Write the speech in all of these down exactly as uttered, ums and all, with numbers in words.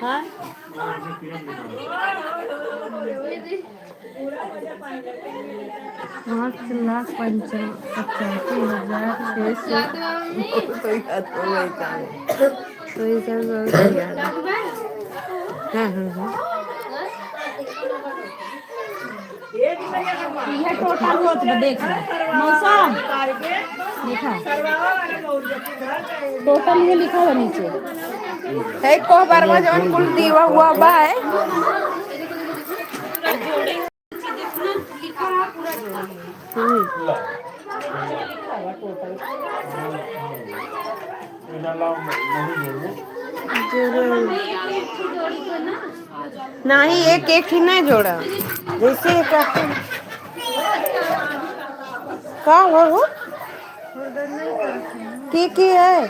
हाँ? पाँच लाख पंचा-, पचासी हजार छः सौ। तो याद हो गई काम। तो ये सब बहुत याद है। हाँ, हाँ, हाँ। ये टोटल होत बा, देख लो। मौसम, देखा, टोटल ये लिखा हुआ नीचे। है कोहबरवा जौन कुल दीवा हुआ बा है। हम्म। जरूर। नहीं, एक, एक ही नहीं जोड़ा। जैसे का, का हो वो? की, की है?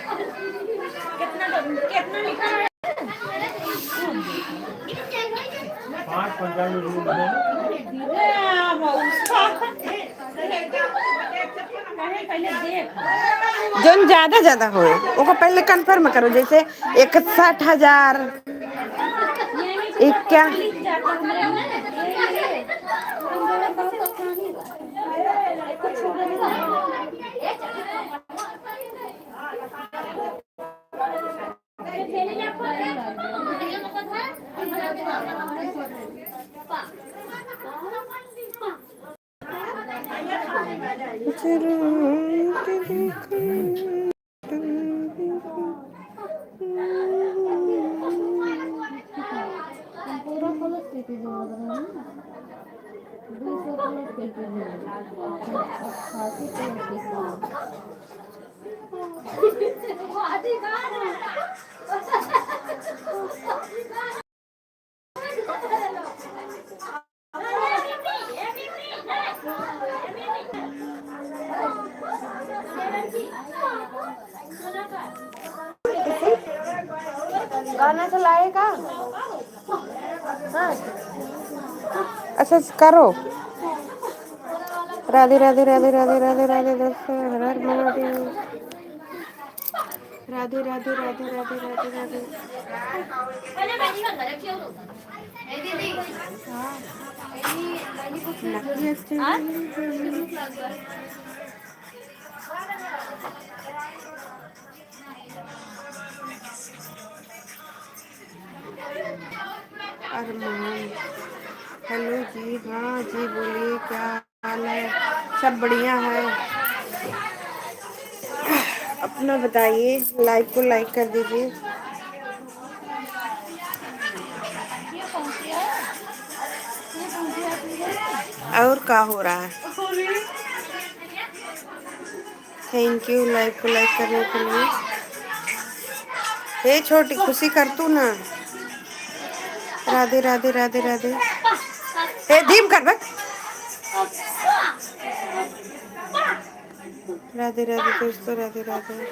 जौन ज्यादा ज्यादा होए, ओको पहले confirm करो, जैसे इकसठ हजार, इक्या-, गाना चलाए का? हाँ। अच्छा, करो। राधे, राधे, राधे, राधे, राधे, राधे, दोस्तों, हर हर महादेव। राधे, राधे, राधे, राधे, राधे, राधे। हाँ। नकली अच्छे हैं। अरमान, हेलो जी, हाँ जी, बोलिए, क्या हाल है? सब बढ़िया है। अपना बताइए, live को like कर दीजिए। और का हो रहा है? Thank you, live को like करने के लिए। हे छोटी, खुशी कर तू ना। राधे, राधे, राधे, राधे। हे धीम कर बे। राधे, राधे दोस्तों, राधे, राधे।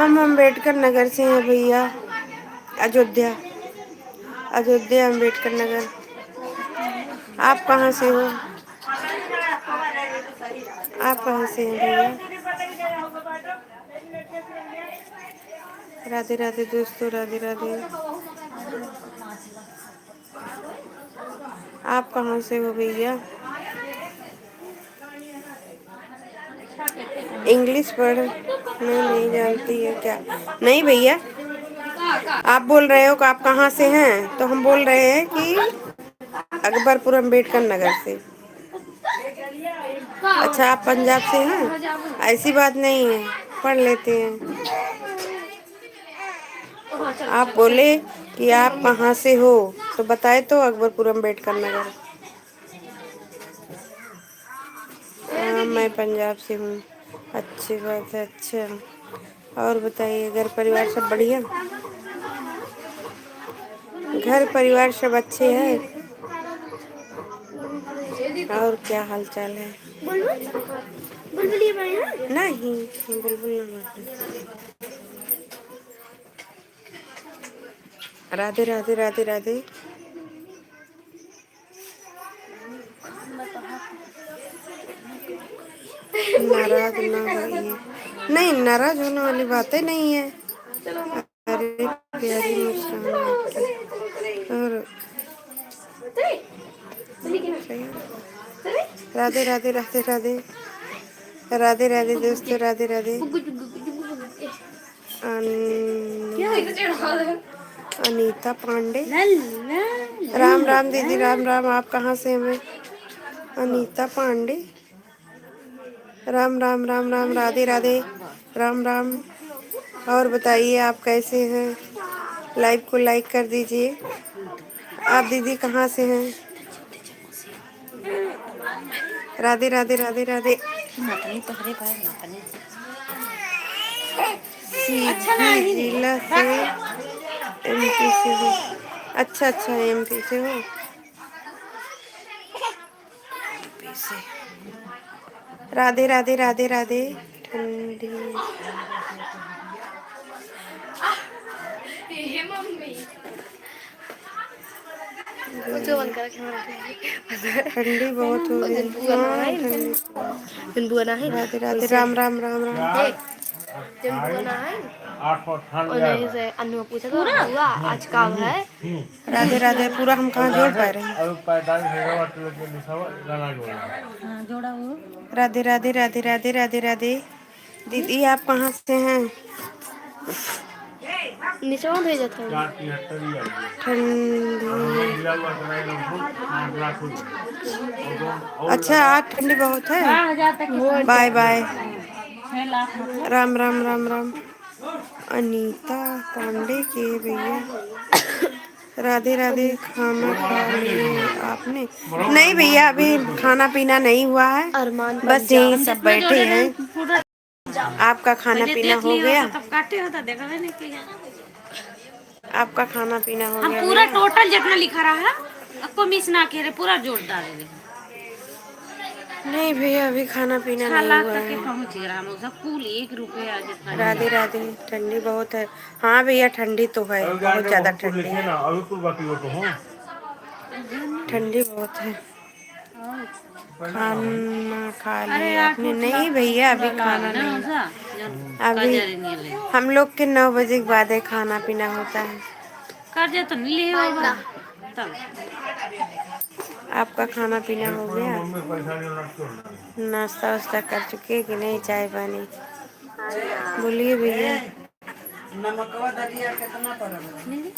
हम अम्बेडकर नगर से हैं भैया, अयोध्या, अयोध्या अम्बेडकर नगर। आप कहाँ से हो? आप कहाँ से हैं भैया? राधे राधे दोस्तों, राधे राधे। आप कहाँ से हो भैया? English पढ़, मैं नहीं जानती है क्या? नहीं भैया, आप बोल रहे हो कि आप कहाँ से हैं, तो हम बोल रहे हैं कि अकबरपुर अम्बेडकर नगर से। अच्छा, आप पंजाब से हैं? ऐसी बात नहीं है, पढ़ लेते हैं। आप बोले कि आप कहाँ से हो, तो बताए तो, अकबरपुर अम्बेडकर नगर। हाँ, मैं पंजाब से हूँ। अच्छी बात है, अच्छा। और बताइए, घर परिवार सब बढ़िया? घर परिवार सब अच्छे हैं? और क्या हाल चाल है? बुलबुल? बुलबुल ये बने हैं? नहीं, बुलबुल नहीं है। राधे, राधे, राधे, राधे। नाराज ना होई, नाराज होने वाली बातें नहीं है। अरे प्यारी मुस्कान आपकी। और राधे, राधे, राधे, राधे। राधे, राधे दोस्तों, राधे, राधे। अन-, अनीता पांडे। राम, राम दीदी, राम, राम। आप कहाँ से हैं? अनीता पांडे। राम, राम, राम, राम, राधे, राधे, राम, राम। और बताइए, आप कैसे हैं? Live को like कर दीजिए। आप दीदी कहाँ से हैं? राधे, राधे, राधे, राधे। सीधी जिला से, एमपी से हो। अच्छा, अच्छा, एमपी से हो। एमपी से। राधे, राधे, राधे, राधे। ठंडी। ठंडी बहुत हो रही है। हाँ, ठंडी। राधे, राधे, राम, राम, राम, राम। जब बोला है, आठ सौ अट्ठानवे और नहीं से अन्नू पूछा था, "बुआ, आज का है?" राधे, राधे, पूरा हम कहाँ जोड़ पा रहे हैं? और पैंतालीस हजार वाट के लिए लिखा हुआ गाना जोड़ा है। हाँ, जोड़ा वो। राधे, राधे, राधे, राधे, राधे, राधे। दीदी, आप कहाँ से हैं? नीचे भेजत है। चार तिहत्तर ही आ गया। ठंडी। और दिया हुआ कराई लोग को, आठ लाख हो गया। अच्छा, आज ठंडी बहुत है। Bye bye. राम, राम, राम, राम। अनीता पांडे के भैया। राधे राधे। खाना खा लिए आपने? नहीं भैया, अभी खाना पीना नहीं हुआ है, अरमान बस यही पंजाब। सब बैठे हैं। आपका खाना पीना हो गया? तब काटे होता, देखा नहीं किया। आपका खाना पीना हो गया? हम पूरा total जितना लिखा रहा है, आपको miss ना करे, पूरा जोड़ डाल दे। नहीं भैया, अभी खाना पीना छह नहीं लाख हुआ तक के है। पहुँच गया हम लोग सब, कुल एक रुपया जितना नहीं। राधे राधे। ठंडी बहुत है। हाँ भैया, ठंडी तो है, बहुत ज्यादा ठंडी है। ठंडी बहुत है। खाना खा लिया आपने? नहीं भैया, अभी खाना नहीं। अभी हम लोग के नौ बजे के बाद है खाना पीना होता है। कर्जा तो नहीं लिए होगा। तब। आपका खाना पीना हो गया? नाश्ता वास्ता कर चुके कि नहीं, चाय पानी? बोलिए भैया। नमकवा दलिया कितना पड़ल है?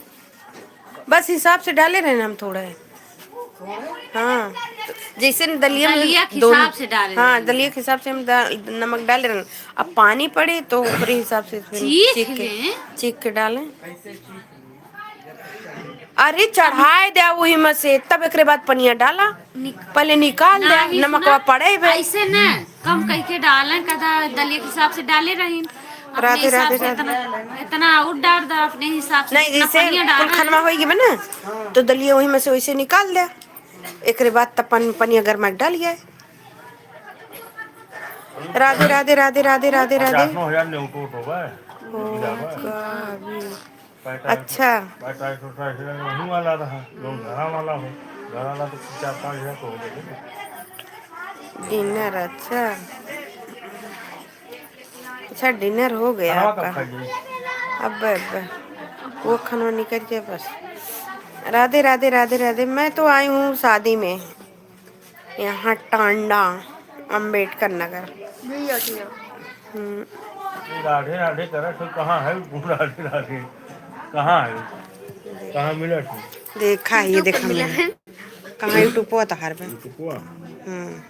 बस हिसाब से डाले रहे ना हम थोड़ा। हाँ, जैसे न दलिया में दलिया के दो, हिसाब से डाले हाँ, रहे। दलिया के हिसाब से हम दा-, नमक डाले रहे। अब पानी पड़े तो ओकरे हिसाब से फिर चीख चीख के, ले। चीख के डालें। अरे चढ़ाए दे वही में से, तब एकरे बाद पनिया डाला। निक- पहले निकाल दे, नहीं, नमकवा सुना, पड़े बे। ऐसे न कम कह के डालें, कदा दलिया के हिसाब से डाले रही। अपने राधे, हिसाब राधे, से राधे। इतना, इतना और डाल दे अपने हिसाब से, नहीं, जितना जैसे पनिया डाला कुल है। खनवा होई गई ना, तो दलिया वही में से वैसे निकाल दे। एकरे बाद तब पन-, पनिया गरमा के डालिए। राधे, राधे, राधे, राधे, राधे, राधे। पचास नौ हजार ले उठो, उठो बा। ओ, का भी। पैंतालीस, अच्छा। पैंतालीस सौ साठ हजार वहीं वाला रहा, लोग घरा वाला हो, घरा वाला तो चार पाँच हजार तो हो गए। Dinner, अच्छा। अच्छा, dinner हो गया खाना आपका? कब खाइए? अब, अब वो खाना निकल के बस। राधे, राधे, राधे, राधे। मैं तो आई हूँ शादी में। यहाँ टांडा, अम्बेडकर नगर। भैया, भैया। हम्म। ये राधे राधे करे तो कहाँ है? राधे राधे कहाँ है? कहाँ मिला था? देखा, ये देखा मिला मैंने। है। कहाँ YouTube पर तो हर बार। YouTube पर? हम्म।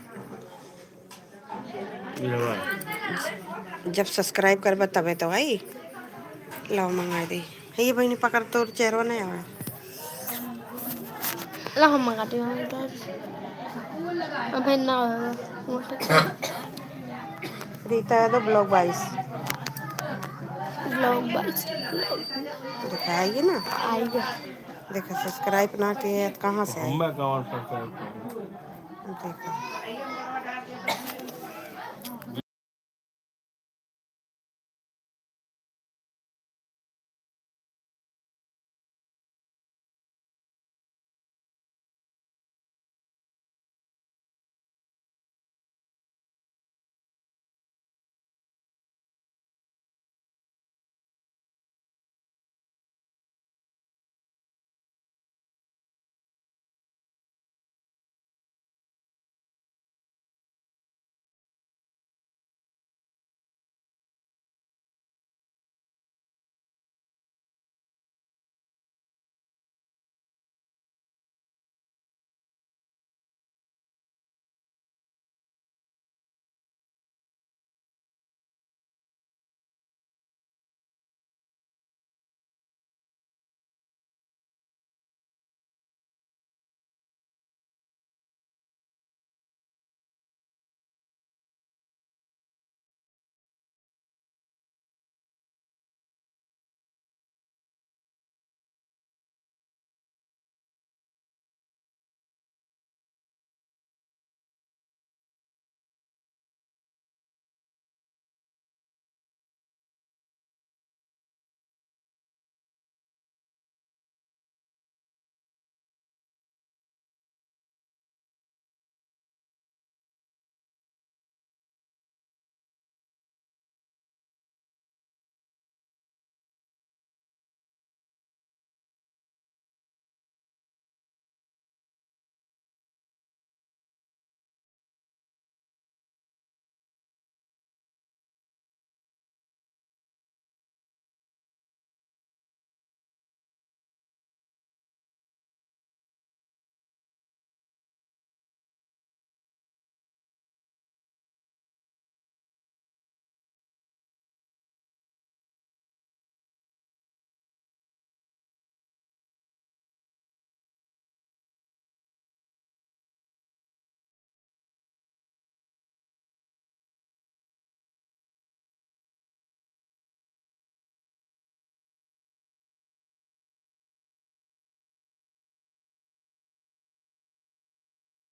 ये वाला। जब subscribe करबा तबे तो आई। लाओ मंगा दी। हे ये बहिनी पकड़, तोर चेहरवा नहीं आवा। ला हम मंगा दी, हम इधर। अबे ना होगा। रीता यादव vlog बाईस। Vlog बाईस। देखा, आइए ना। आइए। देखा, subscribe ना किए तो कहाँ से आए? हमें कौन subscribe करे? देखा।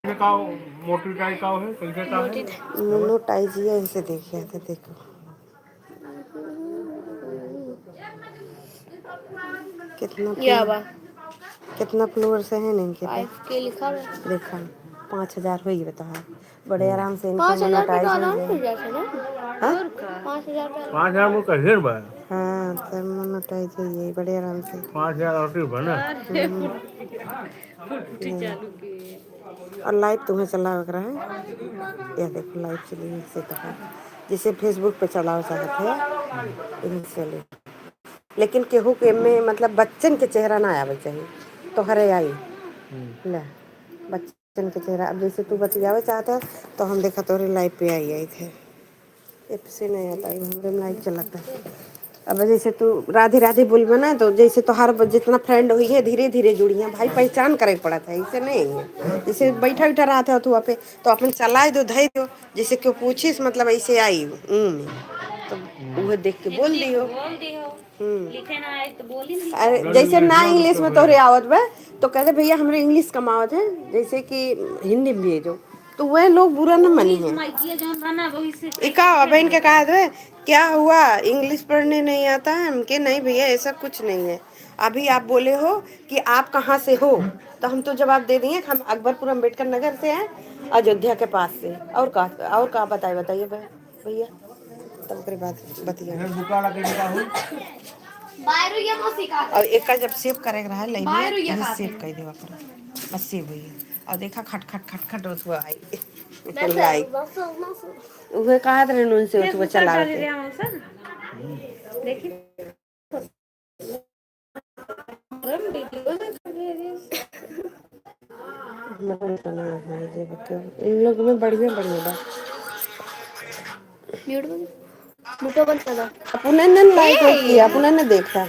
का मोटी टाई का है, कैसे का है? मोनोटाइज ये ऐसे देखिए, तो देखो कितना क्या floor-, बा? कितना फ्लोर से है इनके पास? Five K लिखा बा। देखा, पाँच हजार होई बता, बड़े आराम से इनका पाँच हजार पे मोनोटाइज तो हो आराम जाए। से हो जाता ना। हाँ? और का? पाँच हजार पे पाँच हजार में कहिए बा। हाँ, तब मोनोटाइज हो जाए बड़े आराम से। पाँच हजार और बना। हम्म। और लाइव तुम्हें चलावे के रहे, यह देखो लाइव चली, इनसे कहा, जैसे Facebook पे चलावे चाहत है, इनसे ले। लेकिन केहू के में, मतलब, बच्चन के चेहरा ना आवे चाहिए, तोहरे आई। हम्म। ले, बच्चन के चेहरा। अब जैसे तू बतियावे चाहत है, तो हम देखा तोहरे लाइव पे आई, आई थे। ऐसे नहीं आता है, हमरे में लाइव चलता है। अब जैसे तू राधे राधे बोलबे ना, तो जैसे तोहार ब-, जितना फ्रेंड हुई है, धीरे धीरे जुड़ी है भाई, पहचान करे के पड़त है, ऐसे नहीं है। जैसे बैठा बैठा रहत है तू पे, तो अपन चलाए दो, धई दो, जैसे केहू पूछिस, मतलब, ऐसे आई ऊ में, तो उहे देख के बोल दियो। बोल दियो। हम्म। लिखे ना आए तो बोल ही नहीं। अरे, जैसे ना इंग्लिश में तोहरे आवत बा, तो कहते, "भैया, हमरे इंग्लिश कम आवत है, जैसे कि हिंदी में भेजो।" तो वह लोग बुरा न मानी है। माइकिया जौन बा ना, वही से इका अब इनके कहा दे, "क्या हुआ, इंग्लिश पढ़ने नहीं आता है हमके?" नहीं भैया, ऐसा कुछ नहीं है। अभी आप बोले हो कि आप कहाँ से हो, तो हम तो जवाब दे दिए कि हम अकबरपुर अम्बेडकर नगर से हैं, अयोध्या के पास से। और का, और का बताए, बताइए भाई। भैया, तब ओकरे बाद बतिया। इधर बुका वाला के का होई? बायरो ये मौसी का। और एका जब सेव करे के रहा, लाइव में, बायरो ये तनी का सेव के। कर देवा करो। बस सेव हुई। और देखा, खट, खट, खट, खट, उसको आई। मैं तो लाइक। बस, बस। उहे कहा त रहे, नून से उसको चलावे के। देखी। इन लोग में बढ़िया, बढ़िया बा। YouTube में। YouTube बंद कर दो। अपने ने लाइक ए! किया, अपने ने देखा।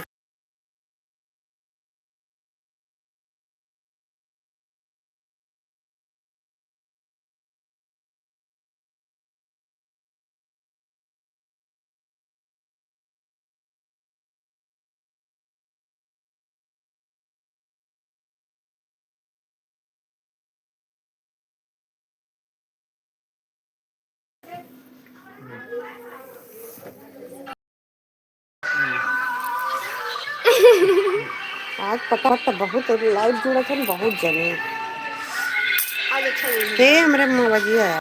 आज पता, पता बहुत लाइव जुड़त हन, बहुत जने। आज अच्छा हुई। हे, हमरे मोबाइलिया।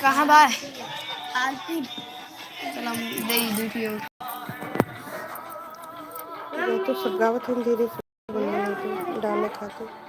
कहाँ बा? आलती। चला, दे दू ठियो। ये तो सब गावत हैं धीरे से, डाले खातिर।